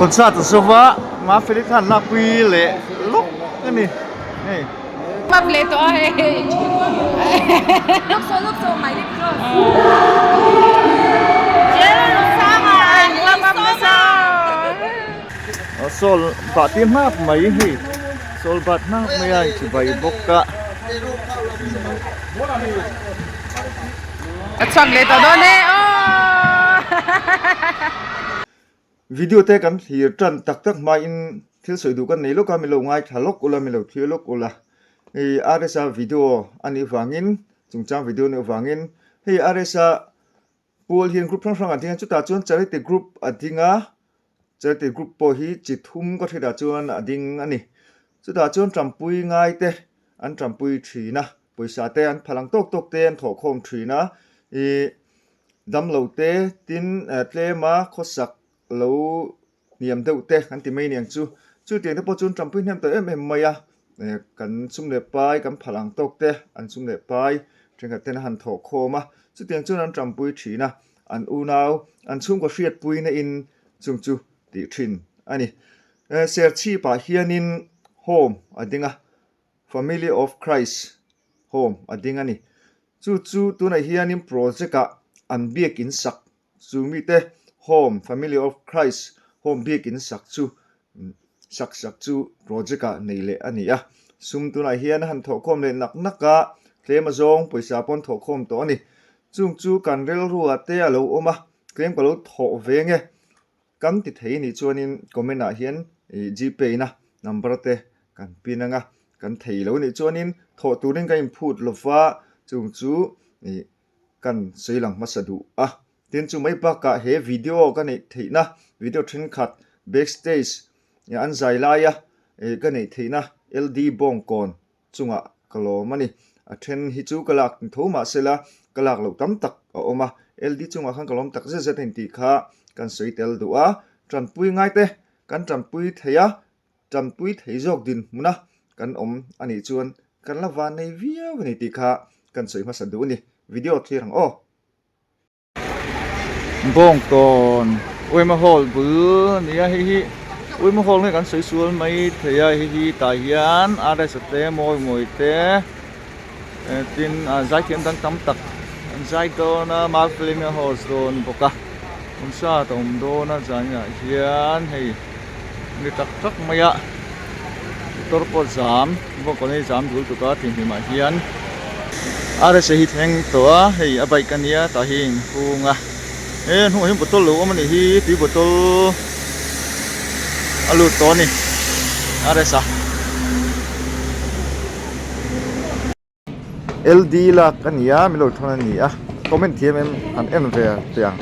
Concert a zova Mafeli khan lakpui leh lawk a ni hei. Map leh tawh a hei. Sawl bah tir hnap mai hei sawl bat hnap mai a inchibai bawk a. A chhuak leh tawh dawn e aw. Video te kan thlir tan tak tak hmain thil sawi duh kan nei lawk a, milo ngaithla lawk ula, milo thlir lawk ula. Hei RSa video a nih vangin, chungchang video a nih vangin hei RSa Pawl hian group hrang hrang an ding a, chutah chuan charity group a ding a, charity group pawh hi chi thum ka hriatah chuan a ding a ni. Chutah chuan tampui ngai te an tampui thin a, pawisa te an phalang tawk tawk te an thawhkhawm thin a, ih damlo te tin tlema khawsak lo hniam deuh te kan ti mai aniang chu. Chutiang te pawh chuan tampui hnem tawh em em mai a, kan sum leh pai kan phalh ang tawk te an sum leh pai thenkhat ten a han thawh khawm a, chutiang chuan an tampui thin a, an unau an chhungkaw hriatpui na in chung chu tih thin a ni. Serchhip ah hianin home a ding a, Family of Christ home a ding a ni. Chu chu tunah hianin project ah an biakin sak Chu mite Home, Family of Christ Home biakin sak chu sak sak chu project ah nei leh a ni a. Sum tunah hian a han thawhkhawm leh nak nak a, tlem azawng pawisa pawn thawhkhawm tawh a ni. Chung chu kan rilruah te a lo awm a, tlem ka lo thawh ve nge. Kan ti thei nih chuanin comment ah hian Gpay na number te kan pin ang a, kan thei lo nih chuanin thawh turin kan inphut lova chung chu Kan sawi lang hmasa duh a, tin chu mai bakah he video ka neih theihna video thenkhat backstage an zai laia ka neih theihna LD Bawngkawn chungah ka lawm a ni. A then hi chu ka lak tho mahsela ka lak loh tam tak a awm a, LD chungah khan ka lawm tak zet zet a intih kha kan sawi tel duh a, tanpui ngaite kan tanpui thei a, Tanpui thei zawk dinhmuna kan awm a nih chuan kan la van nei viau a ni tih kha kan sawi hmasa duh a ni. Video thlir ang aw. Bawngkawn Uima Hall bul a ni a, hei hi Uima Hall nge kan sawi sual mai thei a, hei hi tah hian RS a te mawi mawi te tin zaithiam dang tam tak an zai dawn a, Mafeli a host dawn bawk a, concert a awm dawn a zaninah hian hei. Ni tak tak mai a motor pawh zam bawngkawn hi zam dul tuk a tihhlimah hian rsa hi thleng tawh a hei a bike a nia tah hi a inhung a he hnungah hian bottle lo awm a nih hi tui bottle a lut tawh a ni rsa. LD lak a ni a min lo thawn a ni a comment thiam em han en ve teh ang.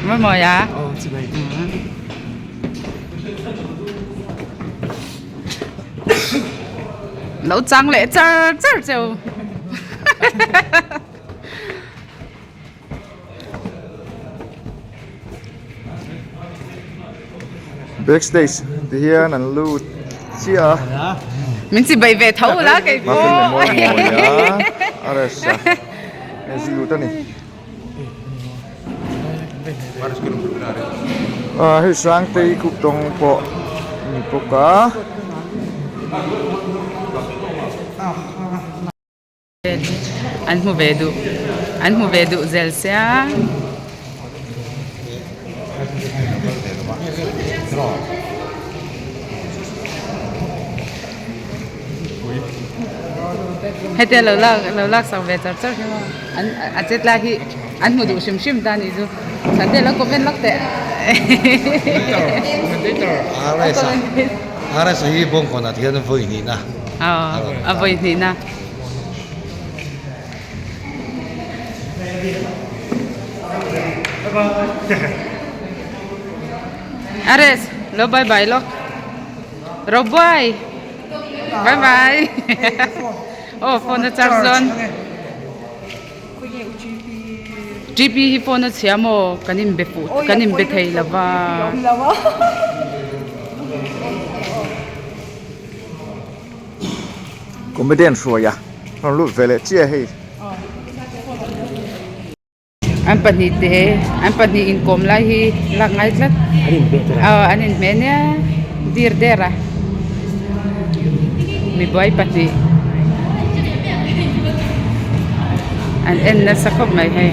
Mawi mawi a. Lo chang leh char char cheu. Back stage ti hian an lut chiah a. Min chi bai ve tho la kei pawh. Mawi mawi a a rest a hei zui lut a ni. Hei Sangtei khup tawng pawh a ni bawk a. An hmu ve duh an hmu ve duh zel sia. Hetia lo lak lo lak sak ve char char hi maw an a chet lai hi an hmu duh hrim hrim ta nih chu chhan te lo comment lawk teh. RS hi Bawngkawnah te hian vawi hnihna a rawn a vawi hnihna. RS lo bye bye lawk Roboy bye bye aw phone a charge dawn GP hi phone a chhia maw kan inbe fuh kan inbe thei lo va. Comedian hruai a rawn lut ve leh chiah hei. An pahnih te an pahnih inkawm lai hi lak ngai tlat. An inhmeh tlat a. Aw an inhmeh nia dir der a mibuai pahnih an en nasa khawp mai hei.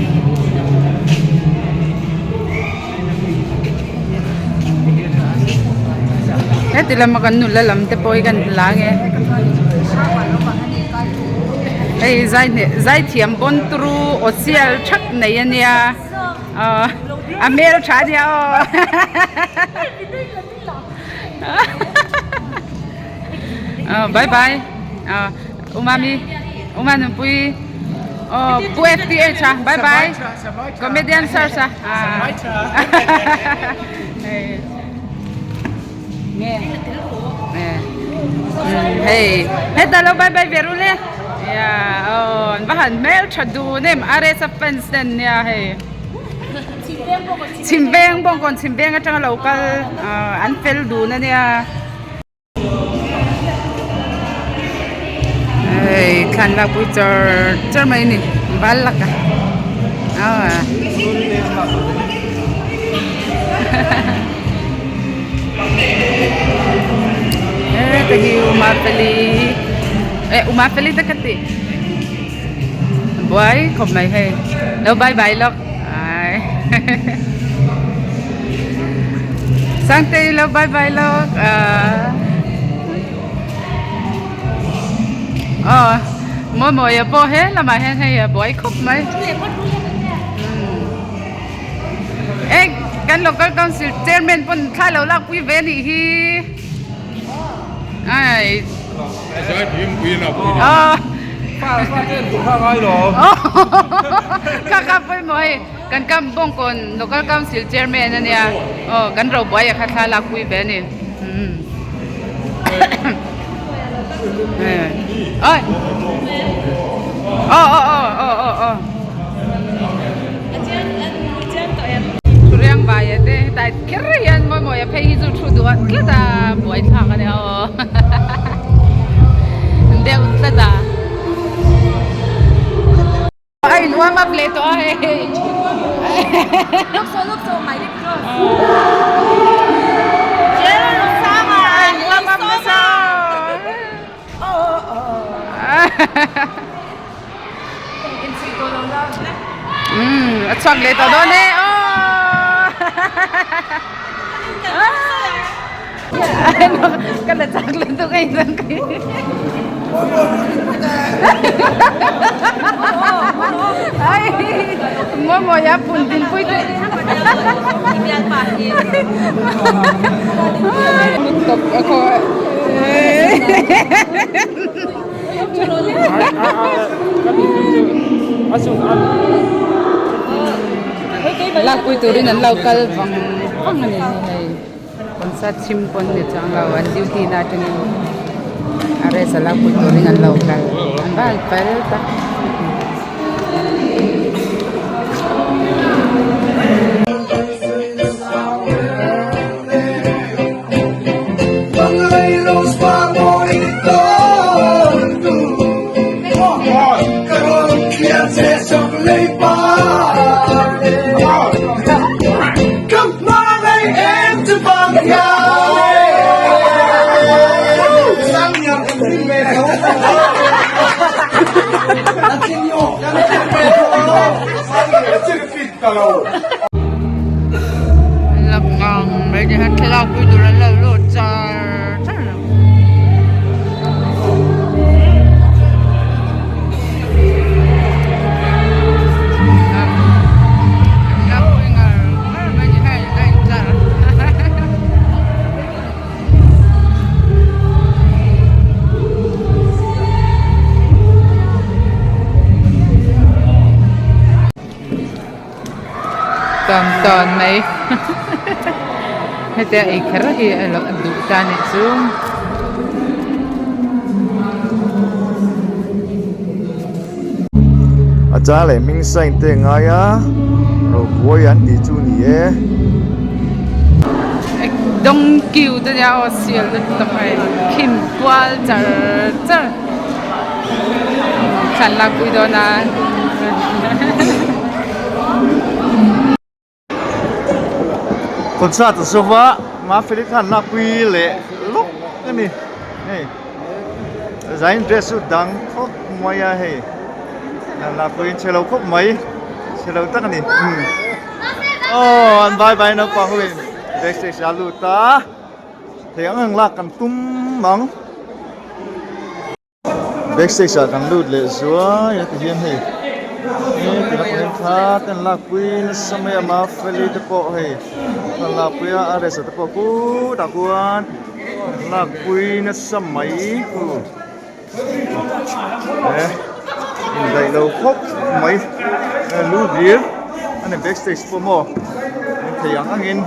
Heti lama kan nula lam te pawh hi kan hla nge hei zai hneh zai thiam pawn turu aw sial thak nei a nia aw a hmel tha a nia aw aw bye bye aw umami umanunpui aw pu fth a bye bye comedian search a hei heta lo bye bye ve ru le aw an va han hmel tha dun em RS a fans te an nia hei chhim veng bawngkawn chhim veng atanga lo kal an fel dun a nia. Hei thlan lak pui char char mai a ni val lak a aw heta hi umafeli eh umafeli te ka ti buai khawp mai hei lo bye bye lawk ai Sangtei lo bye bye lawk aw mawi mawi pawh he lamah hian hei a buai khawp mai eh kan local council chairman pawn thla lo lakpui ve a nih hi ai. Kha kha pawimawh hei kan kam Bawngkawn Local Council Chairman a nia aw kan robuai a kha thla lak pui ve a ni oi aw aw aw aw aw aw Thuriang vai a te hetlai kher hian mawi mawi a phei hi chu thu duh a tlat a buaithlak a nia aw. Deuh tlat a. A in warm up leh tawh a hei. Look so look so my lip gloss. A in warm up nasa. A chhuak leh tawh dawn e. Ka la chak le tu kai zan kai. Ai, mo mo ya pun din pui te. Tok ako. Lakpui turin an lo kal vang vang a ni hei concert chhim pawn ni chuang lo an duty na atangin a rest a lakpui turin an lo kal an va han fel tak. Lakngang mai te hian thlalak pui tur an lo lut char char a. Tawn tawn mai hetia ei kher hi a lo duh ta nih chu. A cha leh hming sign te ngai a robuai an tih chu ni e. Dawng kiu te nia aw sial te tak mai khim kual char char. Thlan lak pui dawn a. Concert a zo va Mafeli khan lakpui leh lawk a ni hei zain dress chu dang khawp mai a hei lakpui in chhe lo khawp mai chhe lo tak a ni aw an bye bye naupang ho in backstage a lut a thei ang ang lak kan tum ang. Backstage ah kan lut leh zuai a tihian hei heti lam pangin thla te an lakpui nasa mai a Mafeli te pawh hei thla an lakpui a Aresa te pawh kutah khuan an lakpui nasa mai khu he indaih lo khawp mai lu hlir a ni backstage pawh maw thei ang angin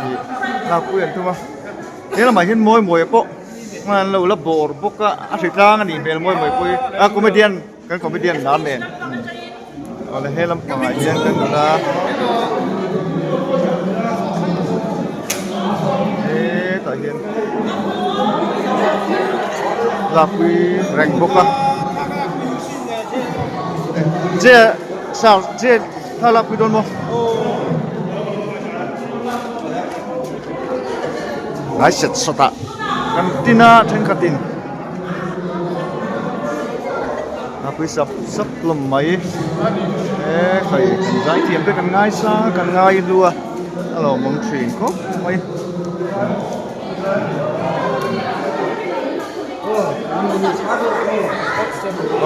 ih lakpui an tum a he lamah hian mawi mawi pawh. An lo la bawr bawk a, a hritlang a nih hmel mawi mawi pawh hi a comedian kan comedian lar nen awle he lampang ah hian kan nula hetah hian lakpui reng bawk a che sir che thla lakpui dawn maw. Hnai set sawt ah kan tin a thenkhatin a pui sap sap hlawm mai e khai kan zai thiam te kan ngai sang a kan ngai hlu a a lawmawm thin khawp mai.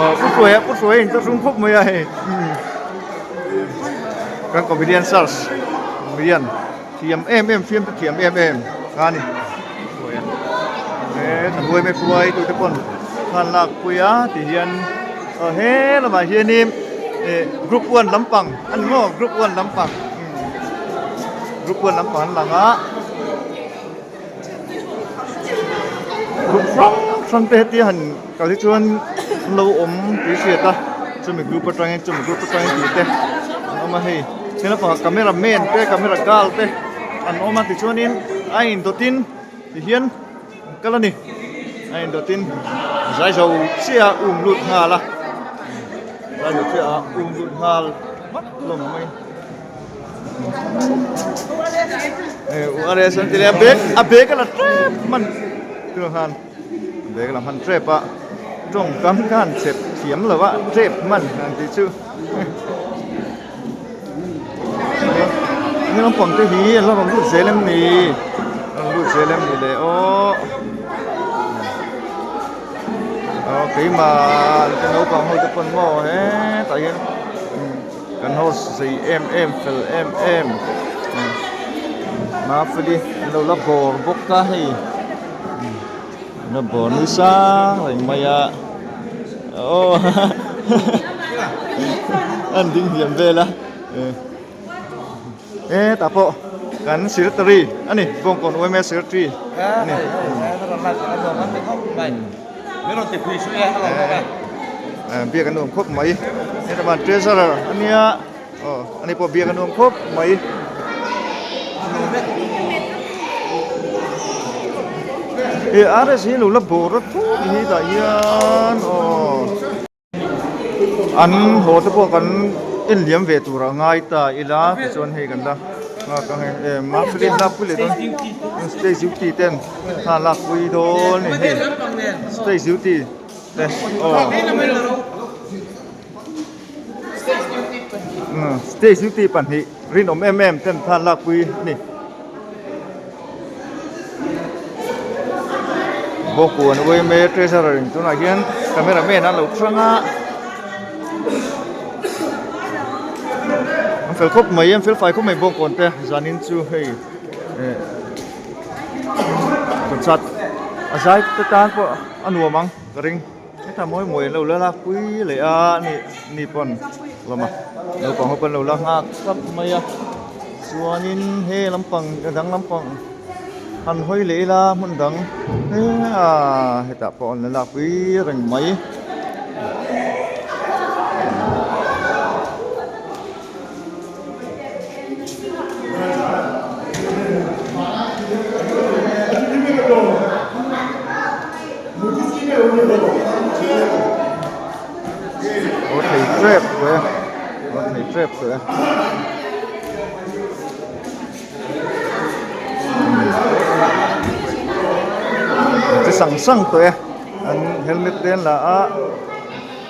Aw pu hruaia pu hruaia in thlahrung khawp mai a hei kan comedian search comedian. Thiam em em fiam te thiam em em kha a ni he kan huai mai hruai tu te pawn khan lak pui a ti hian aw he lamah hianin ih group one lampang a ni maw group one lampang group one lampang an lang a group hrang hrang te hetia han kal hi chuan an lo awm tih hriat a chumi group atangin chumi group atangin tih te an awm a hei he lampangah camera man te camera girl te an awm a tichuanin a indawtin tihian an kal a ni a indawtin zai zo chiah a um lut nghal a zai zo chiah a um lut nghal hmak hlawm mai. A bag a bag a la tep hman tunah khan a bag a la hman tep a tawngkam khan chep thiam lo a tep hman han tih chu he naupang te hi an la rawn lut zel em ni rawn lut zel em ni le aw aw keimah naupang ho te pawn maw hetah hian. Kan host zei em em fel em em Mafeli an lo la bawr bawk a hei an la bawr nasa reng mai a aw an ding hliam vel a hetah pawh kan secretary a ni Bawngkawn yma secretary a ni. Biak a nuam khawp mai heta van treasurer a nia aw ani pawh biak a nuam khawp mai he rs hi lo la bawr a thut hi tah hian aw. An haw te pawh kan en liam ve tur a ngai ta ila tichuan hei kan la nghak ang e eh mafeli an lakpui leh dawn stage duty ten thla an lakpui dawn a ni hei stage duty te aw stage duty pahnih rinawm em em ten thla an lakpui a ni. Bawkkuan uaime treasurer in tunah hian camera man an lo hrang a an fel khawp mai an fel fai khawp mai bawngkawn te zanin chu hei eh concert a zai te tan pawh a nuam ang ka ring hetah mawi mawi an lo la lakpui leh a ni ni pawn lawm a naupang ho pawn an lo la nghak thlap mai a. Chuanin he lampang dang lampang han hawi leh ila hmun dang ah hetah pawh an la lakpui reng mai. Aw thei tep tawh e aw thei tep tawh e. An che sang sang tawh e an helmet te an la a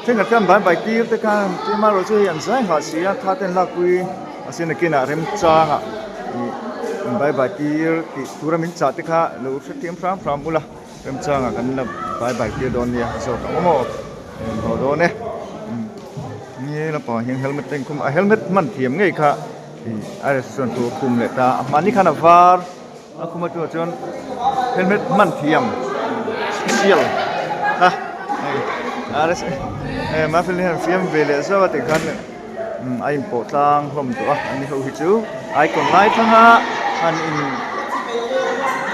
thenkhat khan bai bai tir te khan tlem erawh chu hei an zai nghah si a thla te an lakpui a sin nakinah remchangah ih an bai bai tir tih tura min chah te kha lo hrethiam hram hram ula remchangah kan la bai bai tir dawn nia zawk ang aw maw in haw dawn e ni lampangah hian helmet te a inkhum a helmet hman thiam ngei kha ih a restaurant chu a khum leh ta a hmani khan a var. A khum atangah chuan helmet hman thiam special a hei rs mafeli hian fiam ve leh zauh a tikhan a inpawh tlang hlawm tawh a ani ho hi chu icon lai thlanga han in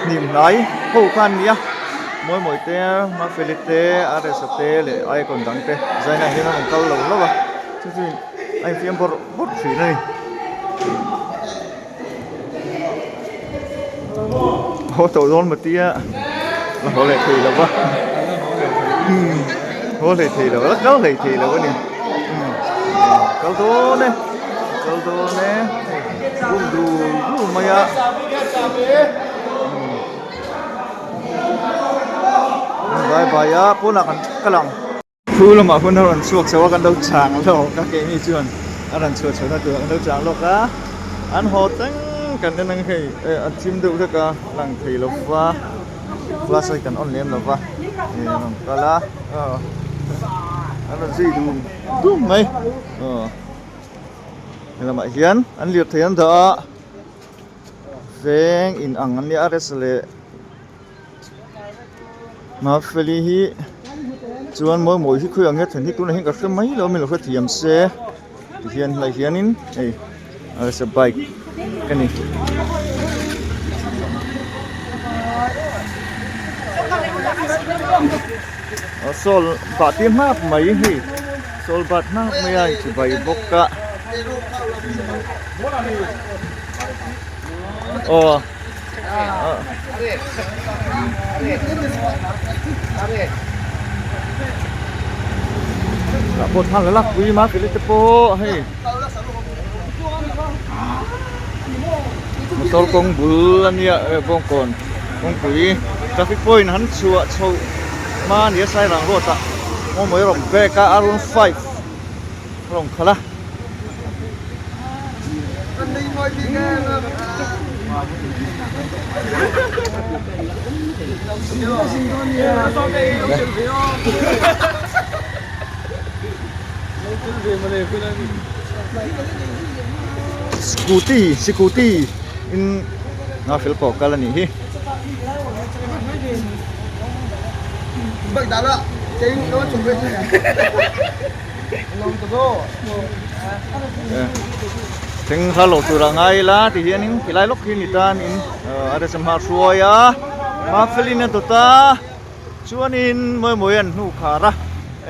hnim hnai ho kha an ni a mawi mawi te mafeli te rs a te leh icon dang te zaina hian an rawn kal lo hlauh a chu chu a infiam bawrh bawrh thin a ni. Haw tawh dawn maw tia la haw leh thei lo va haw leh thei lo la kal leh thei lo a ni kal dawn e kal dawn e bum dul dul mai a vai vai a pawnah kan kal ang. Thu lamah hun a rawn chhuak chho a kan lo chang lawk a keini chuan a rawn chhuah chhohna tur kan lo chang lawk a an haw teng kan en ang hei eh a thim deuh hlek a lang thei lo va flash light kan on lem lo va ih a rawn kal a aw an rawn zui dum dum mai aw he lamah hian an lirthei an dah a veng in ang an nia a rest leh. Mafeli hi chuan mawi mawi hi khawi ang nge then hi tunah hian ka hre mai lo a mi lo hrethiam se tihian helai hianin hei rsa bike ka ni. Sawl bah tir hnap mai hei sawl bat hnap mai a inchibai bawk a aw. Tah pawh thla la lakpui ma kele te pawh hei motor kawng bul a nia eh bawngkawn kawngpui traffic point han chhuah chhoh hma a ni a sairang road ah mawmawii a rawn back a r one five a rawn khalh a. Scooty scooty in nga fel pawh kal a nih hi. Thleng hla lo tur a ngai ila ti hianin ti lai lawk hi ni tan in a resa hma hruai a Mafelin a dawt a chuanin mawi mawi an hnu khar a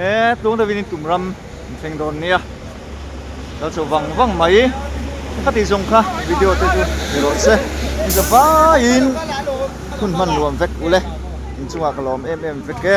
e tluang deuhin in tum ram an thleng dawn nia kal chho vang vang mai khati zawng kha video te chu ni rawh se in za vaiin hun hman nuam vek ule inchungah ka lawm em em vek e.